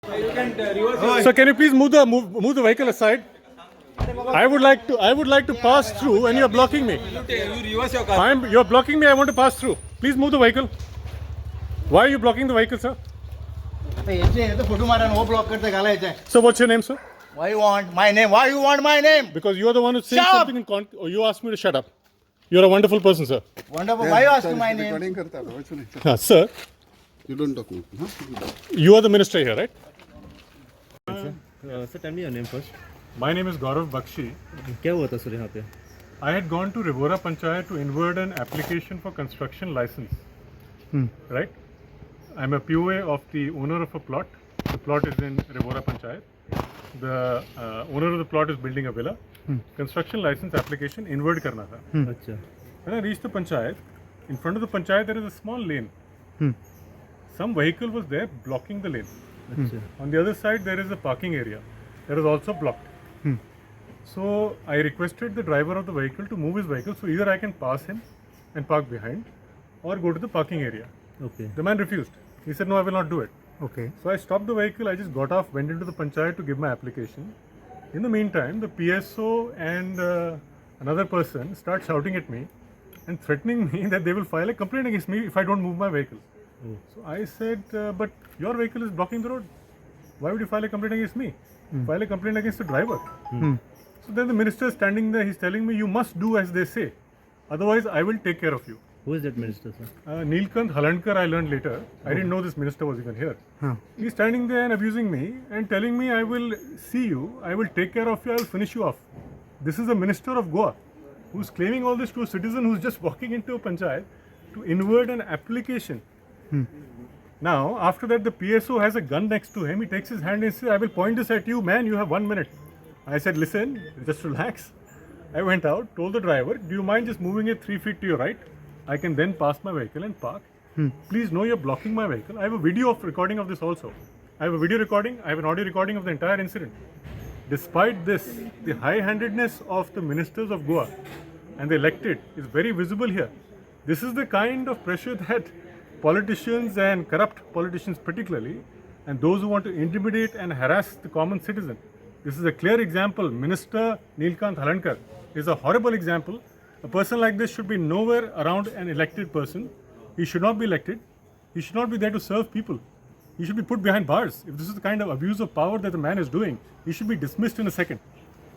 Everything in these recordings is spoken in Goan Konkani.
So can you please move the vehicle aside? I would like to pass through and you're blocking me. You reverse your car. I'm you're blocking me. I want to pass through. Please move the vehicle. Why are you blocking the vehicle, sir? आता याचे याचा फोटो मारा आणि वो ब्लॉक करते घालायचे. So what's your name, sir? Why you want my name? Why you want my name? Because you're the one who's saying Shut up! Something in con. Oh, you asked me to shut up. You're a wonderful person, sir. Wonderful. Why you asking my name? Recording करता वचून. Huh, sir, You don't talk me. You are the minister here, right? Sir, tell me your name first. My name is Gaurav Bakshi. क्या हुआ था सर यहाँ pay? I had gone to Rivora Panchayat to invert an application for construction license. Right? I'm a POA of the owner of a plot. The plot is in Rivora Panchayat. The owner of the plot is building a villa. Construction license application invert karna tha. अच्छा. When I reached the panchayat, in front of the panchayat there is a small lane. Some vehicle was there blocking the lane. अच्छा. On the other side, there is a parking area that is also blocked. So I requested the driver of the vehicle to move his vehicle so either I can pass him and park behind or go to the parking area. Okay. The man refused. He said, "No, I will not do it." Okay. So I stopped the vehicle. I just got off, went into the panchayat to give my application. In the meantime, the PSO and another person start shouting at me and threatening me that they will file a complaint against me if I don't move my vehicle. So I said, "But your vehicle is blocking the road. Why would you file a complaint against me? File a complaint against the driver." So then the minister is standing there. He's telling me, "You must do as they say, otherwise I will take care of you." Who is that minister, sir? Neelkanth Halandkar, I learned later. I didn't know this minister was even here. He's standing there and abusing me and telling me, "I will see you, I will take care of you, I will finish you off." This is a minister of Goa who's claiming all this to a citizen who's just walking into a panchayat to invert an application. Now, after that, the PSO has a gun next to him. He takes his hand and says, "I will point this at you, man. You have 1 minute." I said, "Listen, just relax." I went out, told the driver, "Do you mind just moving it 3 feet to your right? I can then pass my vehicle and park. Please know you're blocking my vehicle." I have a video of recording of this also. I have a video recording, I have an audio recording of the entire incident. Despite this, the high handedness of the ministers of Goa and the elected is very visible here. This is the kind of pressure that politicians, and corrupt politicians particularly, and those who want to intimidate and harass the common citizen. This is a clear example. Minister Neelkanth Halandkar is a horrible example. A person like this should be nowhere around an elected person. He should not be elected. He should not be there to serve people. He should be put behind bars. If this is the kind of abuse of power that the man is doing, he should be dismissed in a second.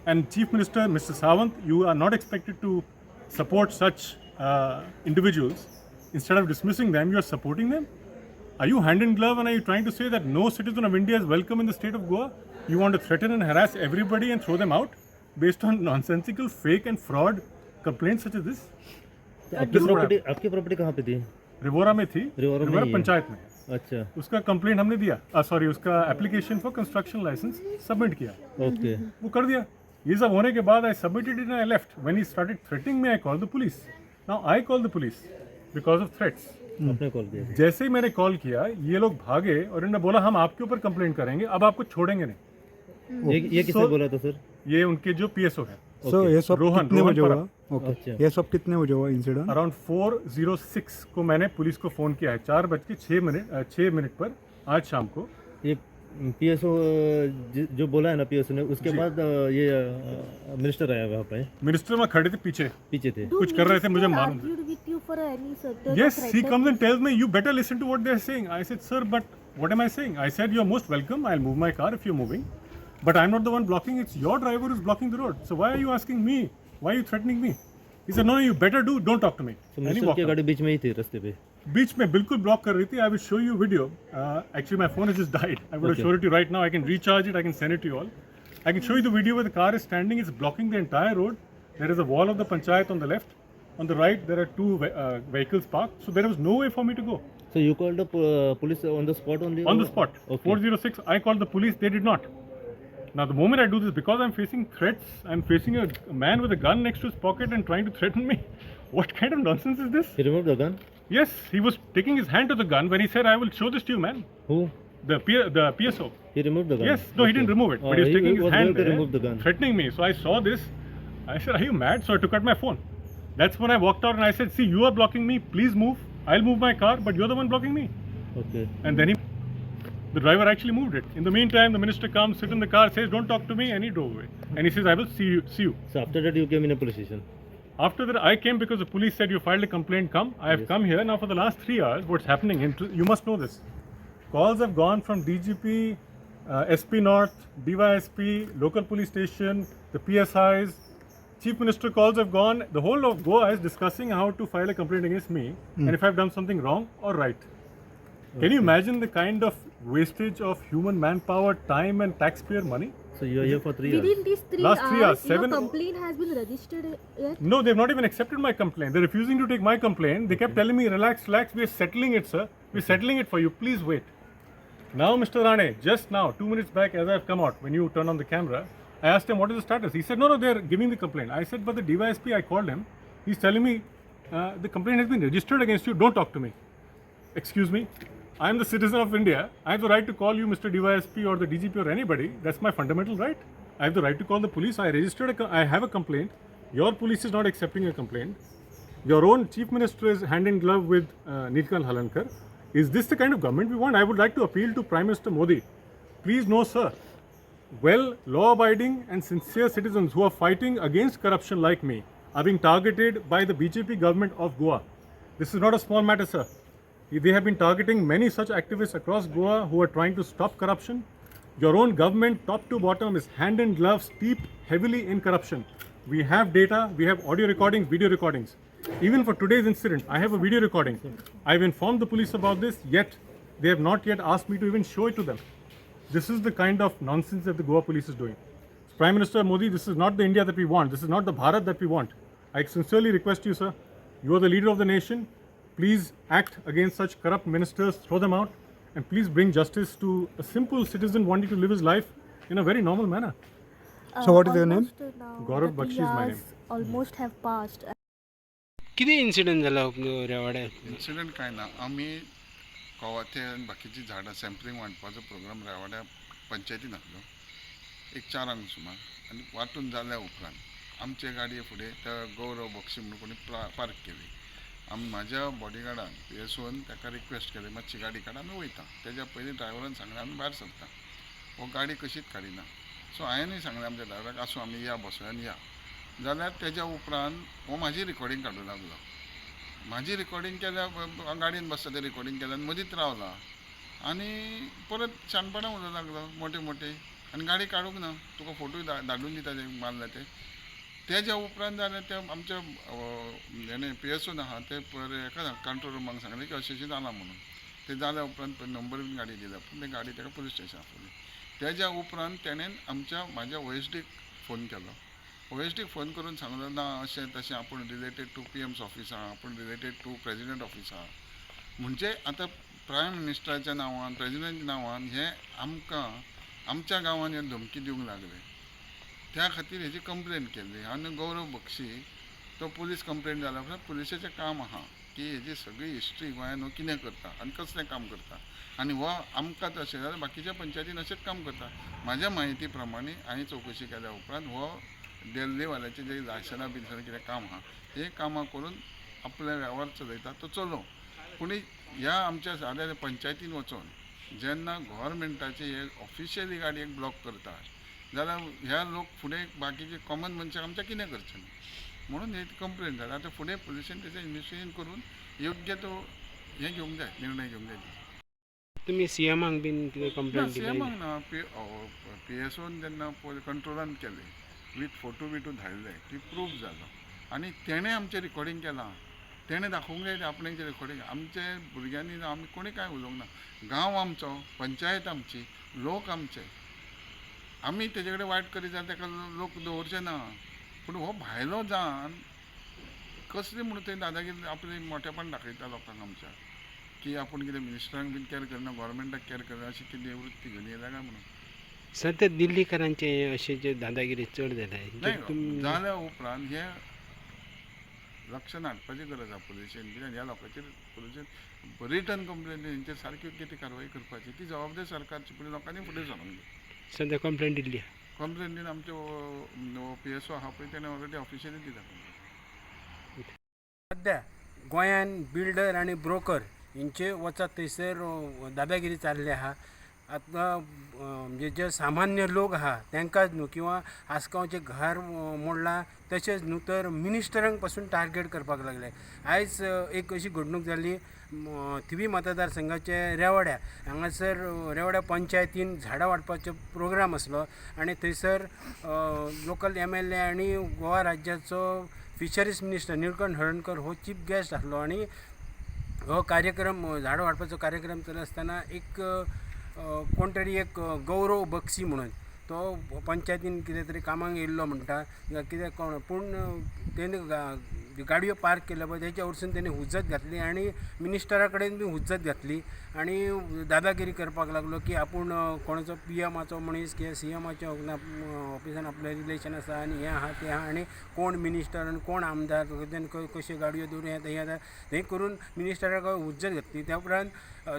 And Chief Minister, Mr. Sawant, you are not expected to support such individuals. Instead of dismissing them, you are supporting them. Are you hand in glove and are you trying to say that no citizen of India is welcome in the state of Goa? You want to threaten and harass everybody and throw them out based on nonsensical, fake, and fraud complaints such as this? तो आपकी प्रॉपर्टी, आपकी प्रॉपर्टी कहाँ पे थी? रिवोरा में थी। रिवोरा में रिवोरा ही है। पंचायत में है। अच्छा। उसका कंप्लेंट हमने दिया, सॉरी, उसका application for construction licence submit किया। ओके। वो कर दिया। ये सब होने के बाद I submitted it, I left. When he started threatening me, I call the police. Now I call the police because of threats. आपने कॉल किया? जैसे ही मैंने कॉल किया, ये लोग भागे और इन्होंने बोला, "हम आपके ऊपर कंप्लेंट करेंगे, अब आपको छोड़ेंगे नहीं।" ये किसने बोला था सर? ये उनके जो पीएसओ है। सो ये सब रोहन- कितने रोहन बजे हुआ? परब। ओके। अच्छा। ये सब कितने बजे हुआ इंसिडेंट? अराउंड 4:06 को मैंने पुलिस को फ़ोन किया है, 4 बज के 6 मिनट, 6 मिनट पर आज शाम को। ये पीएसओ जो बोला है ना पीएसओ ने, उसके बाद ये मिनिस्टर आया वहाँ पे? मिनिस्टर वहाँ खड़े थे पीछे। पीछे थे। कुछ कर रहे थे, मुझे मालूम नहीं। Argued with you for any certain Yes, he comes and tells me, "You better listen to what they're saying." I said, "Sir, but what am I saying?" I said, "You're most welcome. I'll move my car if you're moving. But I'm not the one blocking. It's your driver who's blocking the road. So why are you asking me? Why are you threatening me?" He said, "No, you better do. Don't talk to me." तो And he minister walked की out. गाड़ी बीच में ही थी रास्ते पे? बीच में बिल्कुल ब्लॉक कर रही थी। I will show you video. Actually, my phone has just died. I would have shown it to you right now. I can recharge it. I can send it to you all. I can show you the video where the car is standing. It's blocking the entire road. There is a wall of the panchayat on the left. On the right, there are two vehicles parked. So there was no way for me to go. So you called the police on the spot only? On the spot. Okay. 4:06, I called the police. They did not. Now, the moment I do this, because I'm facing threats, I'm facing a man with a gun next to his pocket and trying to threaten me. What kind of nonsense is this? He removed the gun? Yes, he was taking his hand to the gun when he said, "I will show this to you, man." Who? The PSO. He removed the gun? Yes, no, he didn't remove it, but he was taking his was hand going to there, remove the gun. Threatening me. So I saw this. I said, "Are you mad?" So I took out my phone. That's when I walked out and I said, "See, you are blocking me. Please move. I'll move my car, but you're the one blocking me." Okay. And then he The driver actually moved it. In the meantime, the minister comes, sit in the car, says, "Don't talk to me," and he drove away. And he says, "I will see you. See you." So after that you came in a police station. After that, I came because the police said you filed a complaint. Come, I have come here now for the last 3 hours. What's happening? You must know this. Calls have gone from DGP, SP North, DYSP, local police station, the PSIs, Chief Minister calls have gone. The whole of Goa is discussing how to file a complaint against me and if I've done something wrong or right. Can you imagine the kind of wastage of human manpower, time, and taxpayer money? So you are here for 3 hours. Within these 3 Last 3 hours, hours, your seven- complaint has been registered yet? No, they've not even accepted my complaint. They're refusing to take my complaint. They kept telling me, relax, relax, we're settling it, sir. We're settling it for you. Please wait. Now, Mr. Rane, just now, 2 minutes back, as I've come out, when you turn on the camera, I asked him, what is the status? He said, no, no, they're giving the complaint. I said, but the DYSP, I called him. He's telling me, the complaint has been registered against you. Don't talk to me. Excuse me. I'm the citizen of India. I have the right to call you Mr. DYSP or the DGP or anybody. That's my fundamental right. I have the right to call the police. I registered. I have a complaint. Your police is not accepting a complaint. Your own chief minister is hand in glove with Nilkanth Halarnkar. Is this the kind of government we want? I would like to appeal to Prime Minister Modi. Please, no, sir. Well, law-abiding and sincere citizens who are fighting against corruption like me are being targeted by the BJP government of Goa. This is not a small matter, sir. They have been targeting many such activists across Goa who are trying to stop corruption. Your own government, top to bottom, is hand in glove, steeped heavily in corruption. We have data, we have audio recordings, video recordings. Even for today's incident, I have a video recording. I've informed the police about this, yet they have not yet asked me to even show it to them. This is the kind of nonsense that the Goa police is doing. Prime Minister Modi, this is not the India that we want. This is not the Bharat that we want. I sincerely request you, sir. You are the leader of the nation. Please act against such corrupt ministers, throw them out, and please bring justice to a simple citizen wanting to live his life in a very normal manner. So what is your name? Almost now Gaurav the three Bakshi is my hours almost have passed. कितें इन्सिडंट जाला रेवाड्यार? इन्सिडंट कांय ना. आमी कवाथे आनी बाकीचीं झाडां सॅम्पलींग वांटपाचो प्रोग्राम रेवाड्या पंचायतीन आसलो एक 4 सुमार आनी वांटून जाल्या उपरांत आमचे गाडये फुडें त्या गौरव बक्षी म्हणून कोणी पार्क केली. आमी म्हाज्या बॉडीगार्डान पी एस ओन ताका रिक्वेस्ट केली, मातशी गाडी काड, आमी वयता. तेज्या पयलीं ड्रायव्हरान सांगलें, आमी भायर सरता. हो गाडी कशीच काडिना. सो हांवेंनूय सांगलें आमच्या ड्रायव्हराक, आसूं, आमी या बसोया आनी या. जाल्यार तेज्या उपरांत हो म्हाजी रिकॉर्डिंग काडूंक लागलो. म्हाजी रिकॉर्डिंग केल्या, गाडयेन बसता ते रिकॉर्डिंग केल्या आनी मदींच रावला आनी परत शाणपणां उलोवंक लागलो मोटे मोटे आनी गाडी काडूंक ना, तुका फोटो धाडून दिता ते मारले ते. तेज्या उपरांत जालें ते आमच्या हेणे पी एस ओन आहा ते हेका कंट्रोल रुमाक सांगलें की अशें अशें जालां म्हणून. ते जाल्या उपरांत नंबर बीन गाडी दिल्या, पूण ते गाडी ताका पुलीस स्टेशन आपयली. तेज्या उपरांत तेणेन आमच्या म्हाज्या ओ एस डीक फोन केलो. ओ एस डीक फोन करून सांगलो, ना अशें तशें, आपूण related to PM's office आहा, आपूण रिलेटेड टू प्रेजिडेंट ऑफिस आहा. म्हणजे आतां प्रायम मिनिस्टराच्या नांवान, प्रेजिडेंटच्या नांवान हे आमकां आमच्या गांवान हे धमकी दिवंक लागले. त्या खातीर हेजी कंप्लेन केल्ली आनी गौरव बक्षी तो पुलीस कंप्लेन जाल्या उपरांत पुलिसाचें काम आहा की हेजी सगळी हिस्ट्री, गोंयान हो कितें करता आनी कसलें काम करता आनी हो आमकां तशें जाल्यार बाकीच्या पंचायतीन अशेंच काम करता. म्हाज्या म्हायती प्रमाणे हांवें चवकशी केल्या उपरांत हो दिल्लीवाल्याचें जें लायसनां बिलसनां कितें काम आहा, हें कामां करून आपले वेव्हार चलयता. तो चलोवं, पूण ह्या आमच्या साद्या पंचायतीन वचोन जेन्ना गोवोरमेंटाचे हे ऑफिशियली गाडयेक ब्लॉक करता जाल्यार ह्या लोक फुडें बाकीचे कॉमन मनशाक आमच्या कितें करचें न्हू म्हणून ही कंप्लेन जाली. आतां फुडें पुलिशेन तेजें इन्वेस्टिगेशन करून योग्य तो हें घेवंक जाय, निर्णय घेवंक जाय. तुमी सीएमाक बीन कितें ना. कंप्लेन सी दिली? एमाक ना. पी पी एस ओन जेन्ना पळय कंट्रोलान केले, विथ फोटो बिटो धाडले ती प्रूफ जालो आनी तेणें आमचें रिकॉर्डिंग केलां. तेणें दाखोवंक जाय आपणें रिकॉर्डिंग. आमचे भुरग्यांनी, आमी कोणी कांय उलोवंक ना. गांव आमचो, पंचायत आमची, लोक आमचे. आमी तेजे कडेन वायट करीत जाल्यार ताका लोक दवरचे ना. पूण हो भायलो जावन कसली म्हणून थंय दादागिरी, आपली मोठेपण दाखयता लोकांक आमच्या की आपूण कितें मिनिस्टरांक बीन कॅर करना, गोवोरमेंटाक कॅर करना, अशी कितें वृत्ती घेवन येयला काय म्हणून. सध्या दिल्लीकरांचे अशे जे दादागिरी चड जाल्या. नाही, जाल्या उपरांत हे लक्षान हाडपाची गरज आसा पुलिशेन, कित्याक ह्या लोकांचेर पुलिशेन रिटर्न कंप्लेन हेंचेर सारकी कितें कारवाय करपाची ती जबाबदारी सरकारची, पूण लोकांनी फुडें सरोंक जाय. सध्या कंप्लेन दिल्ली आहा? कंप्लेन दिवन आमचे पी एस ओ आहा पळय, तेणें ऑलरेडी ऑफिशियली दिला कंप्लेन. सध्या गोंयान बिल्डर आनी ब्रोकर हेंचे वचत थंयसर दादागिरी चालली आहा. आतां म्हणजे जे सामान्य लोक आहा तांकांच न्हू किंवां आसगांवचें घर मोडलां, तशेंच न्हू तर मिनिस्टरांक पासून टार्गेट करपाक लागले. आयज एक अशी घडणूक जाली, थिवी मतदारसंघाचे रेवड्या हांगासर रेवड्या पंचायतीन झाडां वांटपाचो प्रोग्राम आसलो आनी थंयसर लोकल एमएलए आनी गोवा राज्याचो फिशरीज मिनिस्टर निळकंठ हळर्णकर हो चीफ गेस्ट आसलो. आनी हो कार्यक्रम, झाडां वांटपाचो कार्यक्रम चलत आसतना एक कोण तरी एक गौरव बक्सी म्हणून तो पंचायतीन कितें तरी कामाक येयल्लो म्हणटा कितें कोण, पूण तेणे गाडयो पार्क केल्यो पळय तेच्या वरसून तेणी हुज्जत घातली आनी मिनिस्टरा कडेन बी हुज्जत घातली आनी दादागिरी करपाक लागलो की आपूण कोणाचो पीएमाचो मनीस किंवा सीएमाच्या ऑफिसान आपलें रिलेशन आसा आनी हें आहा तें आहा आनी कोण मिनिस्टर आनी कोण आमदार तेणे कश्यो गाडयो दवरून हें हें हें करून मिनिस्टराक हुज्जत घातली. त्या उपरांत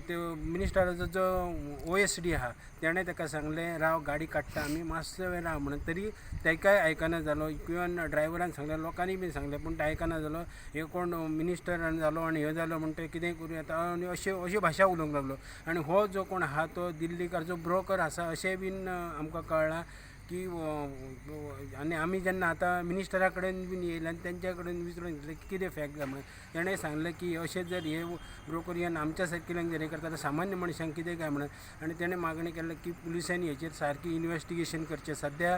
त्यो मिनिस्टराचो जो ओएसडी आहा तेणें ताका सांगलें, राव गाडी काडटा आमी, मातसो वेळ राव म्हणून, तरी ताकाय आयकना जालो. इवन ड्रायव्हरान सांगलें, लोकांनी बी सांगलें, पूण तो आयकना जालो. हे कोण मिनिस्टर जालो आनी हे जालो म्हणटा कितेंय करूं येता आनी अश्यो अश्यो भाशा उलोवंक लागलो. आनी हो जो कोण आहा तो दिल्लीकार जो ब्रोकर आसा अशें बीन आमकां कळ्ळां की. आनी आमी जेन्ना आतां मिनिस्टरा कडेन बीन येयले आनी तेंच्या कडेन विचारून घेतलें की कितें फॅक्ट काय म्हणून, तेणें सांगलें की अशें जर हे ब्रोकर येवन आमच्या सारकिल्यांक जर हें करता जाल्यार सामान्य मनशांक कितें काय म्हणून. आनी तेणें मागणी केल्ली की पुलिसांनी हेचेर सारकी इन्वेस्टिगेशन करचें. सद्या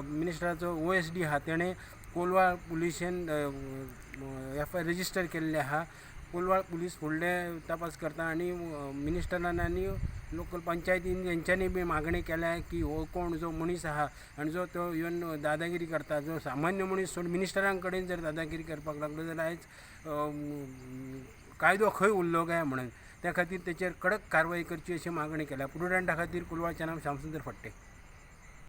मिनिस्टराचो ओएसडी आहा तेणें कोलवाळ पुलिशेन एफआयआर रजिस्टर केल्ले आहा. कोलवाळ पुलीस फुडले तपास करता आनी मिनिस्टरान आनी लोकल पंचायतीन हेंच्यांनी बी मागणी केल्या की हो कोण जो मनीस आहा आनी जो तो येवन दादागिरी करता, जो सामान्य मनीस सोड मिनिस्टरां कडेन जर दादागिरी करपाक लागलो जाल्यार आयज कायदो खंय उरलो काय म्हणून, त्या खातीर तेचेर कडक कारवाय करची अशी मागणी केल्या. प्रुडंटा खातीर कोलवाळच्यान हांव श्यामसुंदर फडते.